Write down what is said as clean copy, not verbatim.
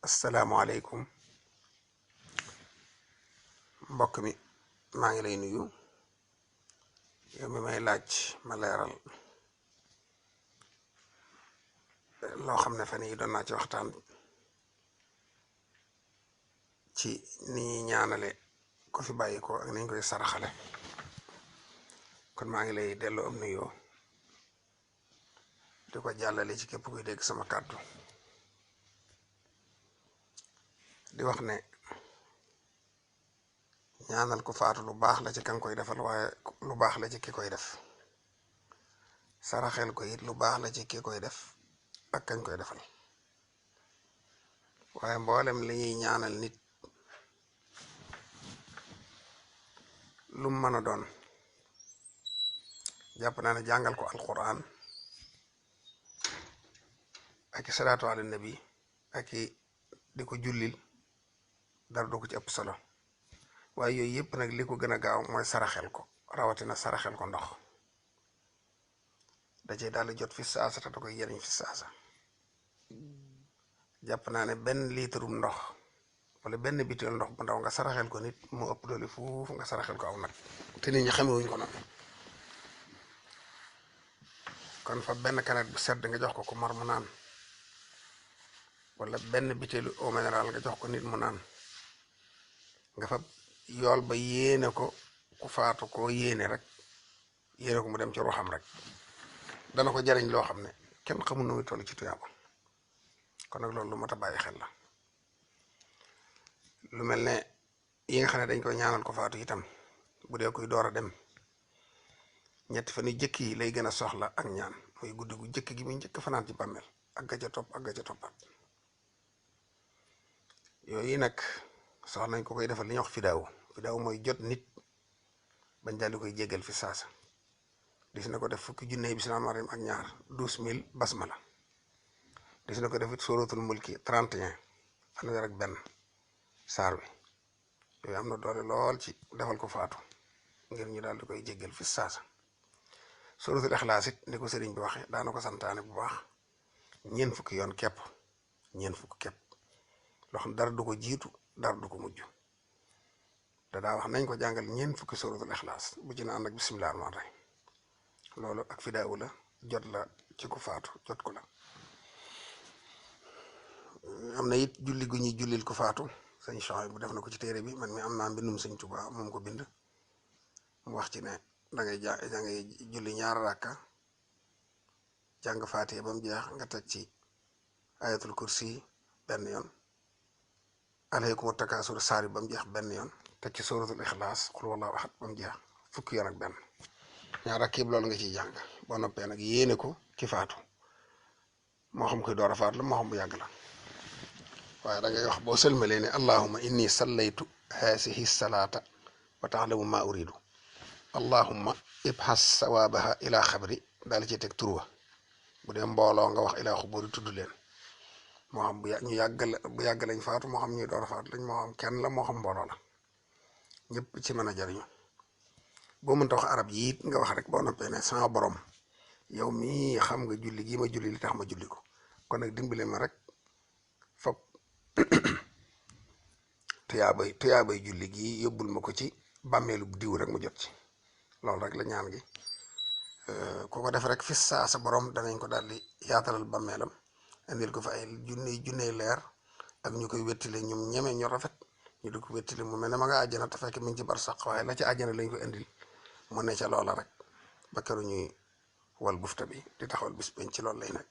asalaamaaleykum mbokk mi maa ngi lay nuyu yow mi may laaj ma leeral loo xam ne fan yii doon naa ci waxtaan ci ni ñuy ñaanale ko fi bàyyi ko ak ni ñu koy saraxale kon maa ngi lay delloo am nuyoo di ko jàllale ci képp kuy dégg sama kàddu di wax ne ñaanal ko faatu lu baax la ci kan koy defal waaye lu baax la ci ki koy def saraxel ko it lu baax la ci ki koy def ak kañ koy defal waaye mboolem li ñuy ñaanal nit lu mën a doon jàpp naa ne jàngal ko alquran ak i salaatu ala nabi ak i di ko jullil dara du ko ci ëpp solo waaye yooyu yëpp nag li ko gën a gaaw mooy saraxel ko rawatina saraxel ko ndox da cey daal di jot fi saasa te da koy jëriñ fi saasa jàpp naa ne benn liitarum ndox wala benn bitéel ndox bu ndaw nga saraxel ko nit mu ëpp doole fuuf nga saraxel ko aw nag te nit ñi xamewuñ ko noonu kon fa benn kanet bu sedd nga jox ko ku mar mu naan wala benn bitéelu eau minérale nga jox ko nit mu naan nga fa yool ba yéene ko ku faatu koo yéene rek yéene ko mu dem ci ruuxam rek dana ko jariñ loo xam ne kenn xamul nu muy toll ci tuyaaba kon nag loolu lu mat a bàyyi xel la lu mel ne yi nga xam ne dañ koy ñaanal ko faatu itam bu dee kuy door a dem ñetti fan yu jëkk yi lay gën a soxla ak ñaan muy guddi gu jëkk gi muy njëkk fanaan ci bàmmeel ak ga ca topp ak ga ca toppaat yooyu nag soxla nañ ko koy defal li ñuy wax fidaaw mooy jot nit bañ daal di koy jéggal fi saasa dis na ko def fukki junne bismillaahi rahmaani rahiim ak ñaar 12000 basmala dis na ko def it suratul mulki 31 fanweer ak benn saar wi yooyu am na doole lool ci defal ko faatu ngir ñu daal di koy jéggal fi saasa suratul ixlaas it ni ko sëriñ bi waxe daana ko santaane bu baax ñeent fukki yoon képp loo xam dara du ko jiitu dara du ko mujj te daa wax nañ ko jàngal ñeent fukki suratul ixlaas bu ci na ànd ak bismillaahi rahmaani rahiim loolu ak fidaawu la jot la ci ku faatu jot ko la am na it julli gu ñuy jullil ku faatu sëñ Chouaïb bu def na ko ci téere bi man mi am naa mbindum sëñ Tuubaa moom ko bind mu wax ci ne da ngay julli ñaar rakka jàng faatiha ba mu jeex nga teg ci ayatul kursi benn yoon alaykumu takaasur saari ba mu jeex benn yoon teg ci suratul ixlaas xul wallaahu ahad ba mu jeex fukki yoon ak benn ñaar rakk yëpp loolu nga ciy jàng boo noppee nag yéene ko ki faatu moo xam koy door a faatu la moo xam bu yàgg la waaye da ngay wax boo sëlmalee ne allahumma inni sallaytu haasihi salaata wa taalamu ma uridu allahumma ibhas sawaabaha ila xabri daal ci teg turwa bu dee mbooloo nga wax ila xuburi tudd leen moo xam ñu yàgg lañ faatu moo xam ñuy door a faatu lañ moo xam kenn la moo xam mbooloo la ñëpp ci mën a jariñu boo mënta wax arab yi it nga wax rek boo noppee ne sama borom yow mii xam nga julli gii ma julli li tax ma julli ko kon nag dimbale ma rek foog tuyaabay julli gii yóbbul ma ko ci bàmmeelu diw rek mu jot ci loolu rek la ñaan gi ku ko def rek fi saa sa borom danañ ko daal di yaatalal bàmmeelam indil ko fa ay junney leer ak ñu koy wettile ñoom ñeme ñu rafet ñu di ko wettile mu mel ne ma nga àjjana te fekk mi ngi ci bar sax waaye la ci àjjana lañ ko indil mu ne ca loola rek ba keru ñuy wal bufta bi di taxawal bis bañ ci loolu lay nekk